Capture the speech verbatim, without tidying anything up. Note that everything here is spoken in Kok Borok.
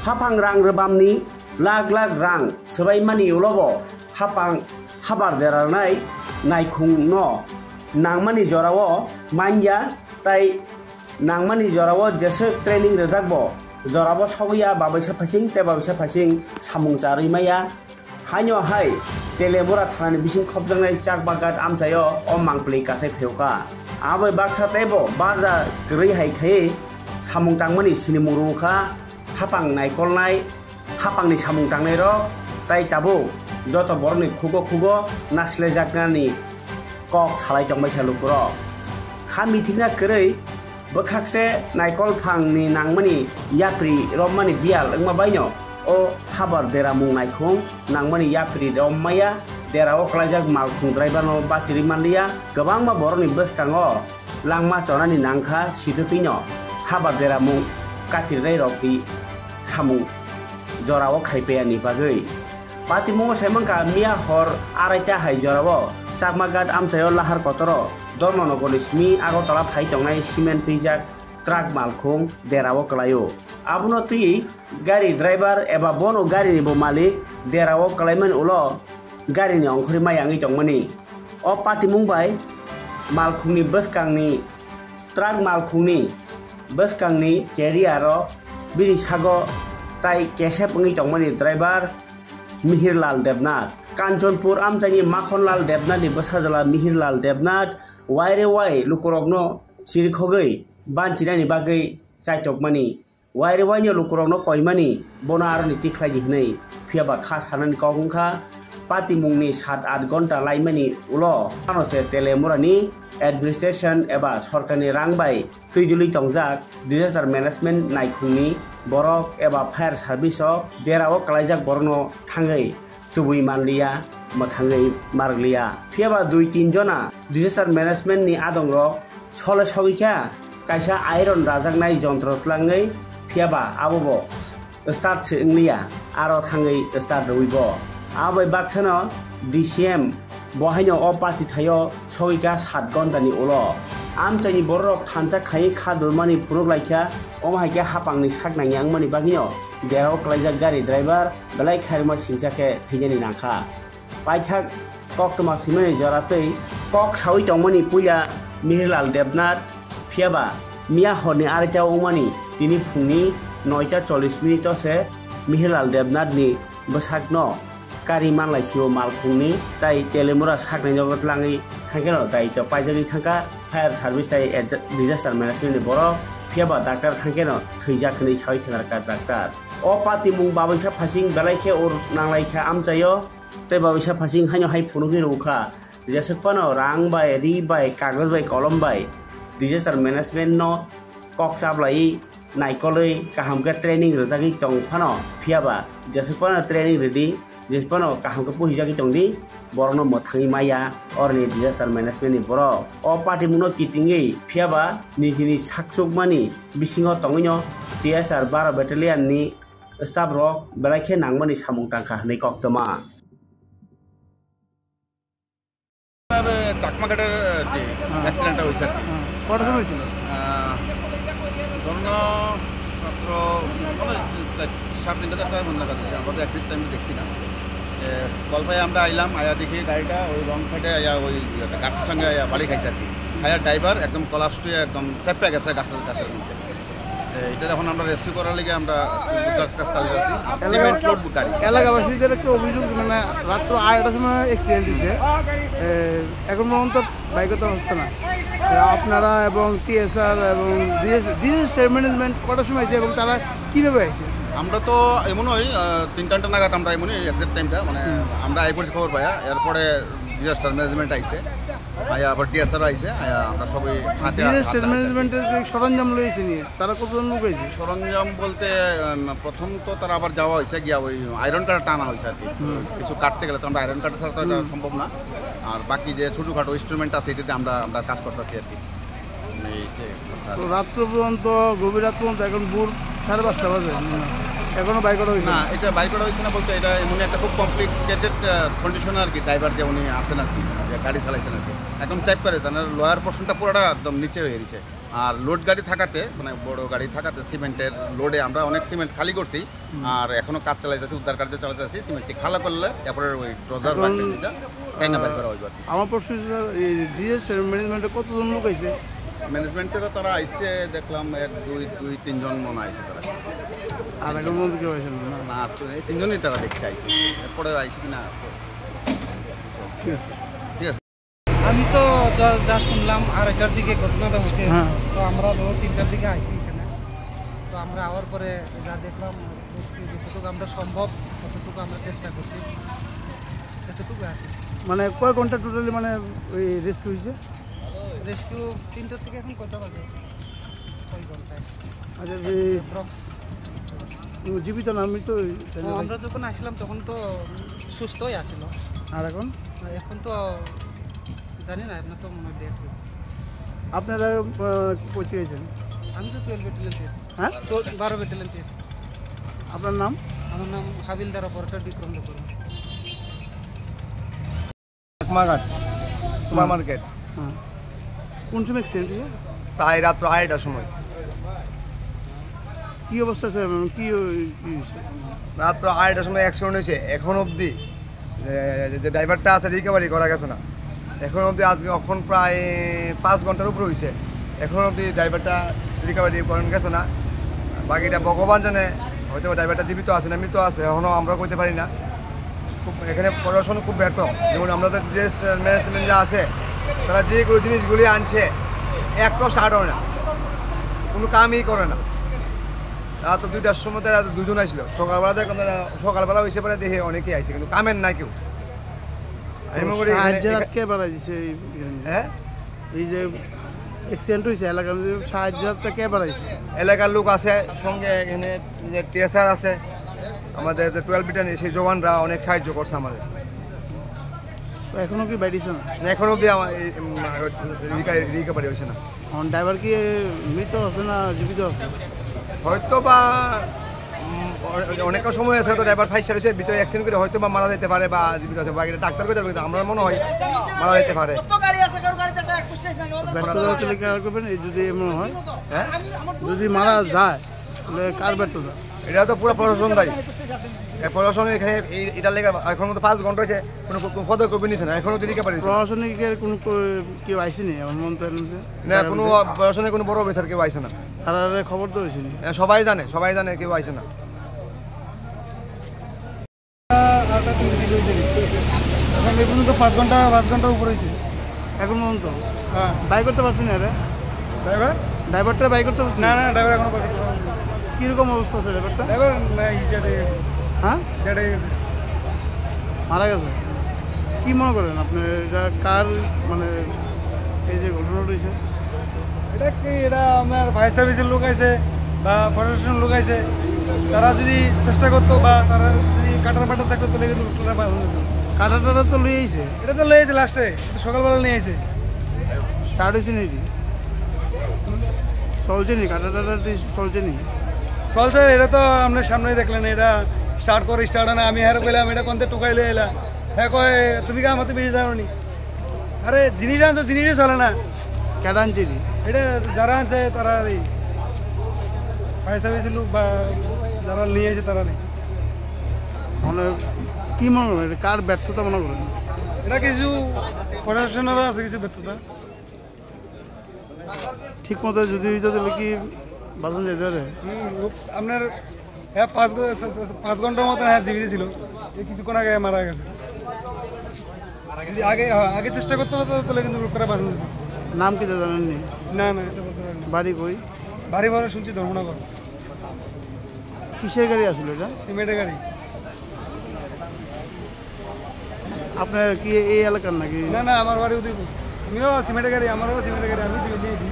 Haphang rang rwbamni lakh lakh rang swbaimani ulobo haphang habar derarnai naikhungno nangmani jorao manya tei nangmani jorao jeswk training rwjakbo jorabo sogwi ya babaisa phaising tei babaisa phaising samung charwi maya. Haino hai Telemura thanani bising khopjaknai Chakmaghat amchaio o mangpili kasai phaio kha. Aboni baksa teibo barja kwrwi hai khaiwi samung tangmani sinimung rw kha, haphang naikolnai, haphangni samung tangnairok tei tabuk joto borokni khugo khugo nasilaijaknani kok salai tongbaikha lukurok. Kha mithikna kwrwi bwkhakse naikol phangni nangmani yapri romani biyal wngma baino o habar deramung naikhung nangmani yapri rommaya, derao kwlaijak malkhung driverno bachirwi manliya. Kwbangma borokni bwskango langma chonani nangkha sitwtwino habar deramung katirnairokni samung jorao khaipaiani bagwi. Patimungo saimankha miya hor araita hai jorao Chakmaghat amchaio lahar kotoro Dharmanagorni simi Agartala phai tongnai cement twijak truck malkhung derao kwlaio. Abono twi gari driver eba bono garini bo malik derao kwlaimani ulo garini ongkhorwi maya wngwi tongmani. O patimung bai malkhungni bwskangni truck malkhungni bwskangni carrier o bini sago tai kesep wngwi tongmani driver Mihirlal Debnath. Kanchanpur amchaini Makhonlal Debnathni bwsajwla Mihirlal Debnath waire wai lukurokno chirikhogwi banchinani bagwi chaitokmani. Waire waino lukurokno koimani bono aroni tikhlaidi hwnwi phiyaba kha sanani kok wngkha. Patimungni sat at gonta laimani ulo ano se Telemurani administration eba sorkarni rang bai twijlwi tongjak disaster management naikhungni borok eba fire service o derao kwlaijak borokno thangwi tubui manliya, mwthangwi marwkliya. Phiyaba dui tin jona disaster management ni adongrok sole sogwi kha, kaisa iron rajaknai jontro tlangwi, phiyaba abobo start se wngliya, aro thangwi start rwui bo. Abai baksano D C M bo haino o party thaio sogwi kha sat gonta ni ulo. Amchaini bororok thansa khai kha dulmani phunuk lai kha, omo hai khe hapang ni sak nangya wngmani bagwino derao kwlaijak gari driver belai khairokma singcha khe thwinani nangkha. Paithak koktwma swimani jora twi kok saui tongmani puila Mihirlal Debnath, phiyaba miya horni araita wngmani tini phungni noita chollish minute o se Mihirlal Debnath ni bwsakno kari manlai sio malkhungni tai Telemura saknai nogo tlangwi thangkheno daito paijagwi thangkha fire service tai adja-, disaster management ni borok, phiyaba doctor thangkheno thwijak hwnwi saui khenarkha doctor. O patimung babaisa phasing belai khe ur nanglai kha amchaio. Tei babaisa phasing haino hai phunugwi rwkha. Jeswk phano rang bai, ri bai, kagoj bai, kolom bai disaster management no kok chaplaiwi naikolwi kaham khe training rwjagwi tong phano, phiyaba jeswk phano training rwdi, jeswk phano kaham khe puhijagwi tongdi, borokno mwthangwi maya oroni disaster management ni borok. O patimungno kitingwi phiyaba nijini sakchukmani bisingo tongwino T S R baro battalion ni staff rok belai khe nangmani samung tangkha hwnwi koktwma. আর চাকমা ঘাটের, এ, কি, হ্যাঁ। অ্যাক্সিডেন্টটা হয়েছে আর কি। হ্যাঁ। কটার সময় হয়েছিল? আহ, ধরুন, মাত্র, মানে, সাড়ে তিনটা, চারটা এমন নাগাদ হয়েছে। আমরা তো এক্সাক্ট টাইম দেখছি না। এ, কল পাই আমরা আইলাম, আয়া দেখি গাড়িটা ওই রং সাইডে আয়া ওই একটা গাছের সঙ্গে আয়া বাড়ি খাইছে আর কি। খাইয়া ড্রাইভার একদম কলাপস হয়ে একদম চেপে গেছে গাছের, গাছের মধ্যে। এ, এটা এখন আমরা রেস্কিউ করার লেগে আমরা উদ্ধার কাজ চালিয়ে যাচ্ছি। এলাকা-, সিমেন্ট লোড গাড়ি। এলাকাবাসীদের একটা অভিযোগ, মানে, রাত্র আড়াইটার সময় অ্যাক্সিডেন্ট হয়েছে। এ, এখন পর্যন্ত বাইকে তো হচ্ছে না। এ, আপনারা এবং টিএসআর এবং ডিএস, ডিএস ম্যানেজমেন্ট কটার সময় আছে এবং তারা কিভাবে আছে? আমরা তো এমন ওই, আহ, তিনটা নাগাদ আমরা এমনই এক্সাক্ট টাইমটা, মানে, হুম। আমরা আই পড়ছি খবর পাইয়া, এরপরে ডিজাস্টার ম্যানেজমেন্ট আইছে। আয়া আবার টিএসআর আইছে, আয়া আমরা সবাই হাতে হাত ডিজাস্টার লাগাইছি। ম্যানেজমেন্টের যে সরঞ্জাম লইছে নিয়ে, তারা কতজন লোক আইছে? সরঞ্জাম বলতে, উম, প্রথম তো তারা আবার যাওয়া হয়েছে, গিয়া ওই আয়রন কাটার টানা হয়েছে আর কি। হুম। কিছু কাটতে গেলে তো আমরা আয়রন কাটার ছাড়া তো এটা হুম। সম্ভব না। আর বাকি যে ছোটোখাটো ইনস্ট্রুমেন্ট আছে, এটাতে আমরা, আমরা কাজ করতেছি আর কি। এই সে কথা। তো রাত্র পর্যন্ত, গভীর রাত পর্যন্ত, এখন ভোর সাড়ে পাঁচটা বাজে, এখনো বাইর করা হয়েছে না, না? এটা বাইর করা হয়েছে না বলতে, এটা এমন একটা খুব কমপ্লিকেটেড, আহ, কন্ডিশন আর কি, ড্রাইভার যে উনি আছেন আর কি, যে গাড়ি চালাইছেন আর কি। একদম চেপে গেছে, তার লোয়ার পোর্শনটা পুরোটা একদম নিচে হয়ে গেছে। আর লোড গাড়ি থাকাতে, মানে, বড় গাড়ি থাকাতে সিমেন্টের লোডে আমরা অনেক সিমেন্ট খালি করছি। হুম। আর এখনো কাজ চালাইতেছি, উদ্ধার কার্য চালাইতেছি। সিমেন্টটি খালা করলে এরপরে ওই ডোজার এখন, বা ক্রেন দিয়ে টাইনা বের করা হইব আর কি। আমার প্রশ্ন হচ্ছে, স্যার, এই ডিএস ম্যানেজমেন্টে কতজন লোক আইছে? ম্যানেজমেন্টে তো তারা আইছে, দেখলাম এক, দুই, দুই, তিনজন মনে আইছে তারা। আর এখন পর্যন্ত কেউ আইছে না, না? না, আর তো এই তিনজনই তারা দেখতে আইছে, এরপরে আইছে কি না। ঠিক আছে। ঠিক আছে। আমি তো যা, যা শুনলাম আড়াইটার দিকে ঘটনাটা হয়েছে। হ্যাঁ। তো আমরা ধরো তিনটার দিকে আইছি এখানে। তো আমরা আওয়ার পরে যা দেখলাম, যতটুকু আমরা সম্ভব ততটুকু আমরা চেষ্টা করছি, এতটুকু আর কি। মানে কয় ঘন্টা টোটালি মানে ওই রেস্কিউ হয়েছে? রেস্কিউ তিনটার থেকে এখন কয়টা বাজে? কয় ঘন্টায়? আচ্ছা, যে অ্যাপ্রক্স। উম, জীবিত না মৃত? ও, আমরা যখন আসলাম তখন তো সুস্থই আসিল। আর এখন? আর এখন তো জানি না, আপনার তো মনে হয় ডেথ হয়েছে। আপনারা, আহ, কই থেকে এসেছেন? আমি তো টুয়েলভ ব্যাটালিয়ন পেয়েছি। হ্যাঁ? তো বারো ব্যাটালিয়ন পেয়েছি। আপনার নাম? আমার নাম হাবিলদার অপারেটর বিক্রম দেববর্মা। মাঘাট সুপার মার্কেট। হ্যাঁ। কোন সময় অ্যাক্সিডেন্ট হয়েছে? প্রায় রাত্র আড়াইটার সময়। কি অবস্থা স্যার? মানে কি ওই, কি হয়েছে? রাত্র আড়াইটার সময় অ্যাক্সিডেন্ট হয়েছে। এখন অবধি যে, যে ড্রাইভারটা আছে রিকভারি করা গেছে না। এখন অবধি আজকে এখন প্রায় পাঁচ ঘন্টার উপরে হয়েছে। এখন অবধি ড্রাইভারটা রিকভারি করেন গেছে না। বাকিটা ভগবান জানে, হয়তো ড্রাইভারটা জীবিত আছে না মৃত আছে, এখনও আমরা কইতে পারি না। খুব, এখানে প্রশাসন খুব ব্যর্থ। যেমন আমাদের যে ম্যানেজমেন্ট যা আছে, তারা যেগুলো জিনিসগুলি আনছে, একটাও স্টার্ট হয় না, কোনো কামই করে না। রাত দুইটার সময় তারা দুজন আসলো, সকালবেলা দেখলাম তারা, সকালবেলা হয়েছে পরে দেখে অনেকেই আইছে, কিন্তু কামের না কেউ। আমি মনে করি এখানে, সাহায্য এখা-, কে বাড়াই দিছে এই, হ্যাঁ? এই যে অ্যাক্সিডেন্ট হয়েছে এলাকার মধ্যে, সাহায্য কে বাড়াইছে? এলাকার লোক আছে, সঙ্গে এখানে যে টিএসআর আছে, আমাদের যে টুয়েলভ ব্যাটালিয়ন, সেই জওয়ানরা অনেক সাহায্য করছে আমাদের। তো এখনো কি বাইরেছে না? না, এখনো অবধি আমার এই, উম, রিকা-, রিকভারি হয়েছে না। এখন ড্রাইভার কি মৃত আছে না জীবিত আছে? হয়তো বা, উম, অ-, অনেকটা সময় আছে, তো ড্রাইভার ফাইসা রয়েছে, ভিতরে অ্যাক্সিডেন্ট করে হয়তো বা মারা যেতে পারে বা জীবিত আছে, বাকিটা ডাক্তার করে দেখবে, তো আমরা মনে হয় মারা যেতে পারে। ব্যর্থতা হচ্ছে কি আর করবেন, এই যদি এমন হয়, হ্যাঁ? যদি মারা যায়, তাহলে কার ব্যর্থতা? এটা তো পুরো প্রশাসন দায়ী। এ, প্রশাসন এখানে এই, এটার লেগে এখন তো পাঁচ ঘন্টা হয়েছে, কোনো, কোনো পদক্ষেপ নিচ্ছে না, এখনো দিকে পারে। প্রশাসনিকের কোনো কো-, কেউ আইসেনি আমার মন তো এমন যে না, কোনো প্রশাসনের কোনো বড় অফিসার কেউ আইসে না। তারা খবর তো হয়েছে না। এ, সবাই জানে, সবাই জানে, কেউ আইসে না। আটটা তিরিশ হয়েছে। এখন এই পর্যন্ত পাঁচ ঘন্টা, পাঁচ ঘন্টার উপরে হয়েছে। এখন পর্যন্ত? হ্যাঁ। বাই করতে পারছেন না রে? ড্রাইভার? ড্রাইভারটা বাই করতে পারছেন না, না? না, ড্রাইভার এখনো বাই করতে পারছেন না। কীরকম অবস্থা আছে ড্রাইভারটা? ড্রাইভার, না, এই যে ডেড হয়ে গেছে। হ্যাঁ? ডেড হয়ে গেছে। মারা গেছে? কি মনে করেন আপনি, এটা কার, মানে, এই যে ঘটনা হয়েছে? এটা কি, এটা আপনার ফায়ার সার্ভিসের লোক আছে বা প্রশাসনের লোক আছে, তারা যদি চেষ্টা করতো বা তারা যদি কাটার পাটার থাকতো, তাহলে কিন্তু লোকটা পাওয়া যেত। কাটা টাটা তো লই আইছে। এটা তো লই আইছে লাস্টে, কিন্তু সকালবেলা নিয়ে আইছে। স্টার্ট হয়েছে নাকি? চলছে নি? কাটা টাটা দিয়ে চলছে নি? চলছে, এটা তো আপনার সামনেই দেখলেন, এটা স্টার্ট করে স্টার্ট হয় না। আমি হ্যাঁ কইলাম, "এটা কোনতে টুকাই লই এলা?" হ্যাঁ কয়, "তুমি কি আমার তো বেশি জানো নি?" আরে জিনিস আনছো, জিনিসই চলে না। কেডা আনছে নি? এটা যারা আনছে তারা এই ফায়ার সার্ভিসের লোক বা যারা নিয়ে আসে তারা নেই। মানে কি মনে করেন, এটা কার ব্যর্থতা মনে করেন? এটা কিছু প্রশাসনেরও আছে কিছু ব্যর্থতা। ঠিক মতো যদি হইতো তাহলে কি বাঁচানো যেতে পারে? হুম, ও আপনার হ্যাঁ, পাঁচ ঘ-, সে, সে, সে, পাঁচ ঘন্টার মতন হ্যাঁ জীবিত ছিল, এই কিছুক্ষণ আগে মারা গেছে। যদি আগে, হ্যাঁ, আগে চেষ্টা করতে হতো, তাহলে কিন্তু লোকটা বাঁচানো যেত। নাম কি তা জানেননি? না, না, এটা বলতে পারি না। বাড়ি কই? বাড়ি ভাড়া শুনছি ধর্মনগর। কিসের গাড়ি আসলে এটা? সিমেন্টের গাড়ি। আপনার কি এই এলাকার নাকি? না, না, আমার বাড়ি উদয়পুর। আমিও সিমেন্টের গাড়ি, আমারও সিমেন্টের গাড়ি, আমি সিমেন্ট নিয়েছি।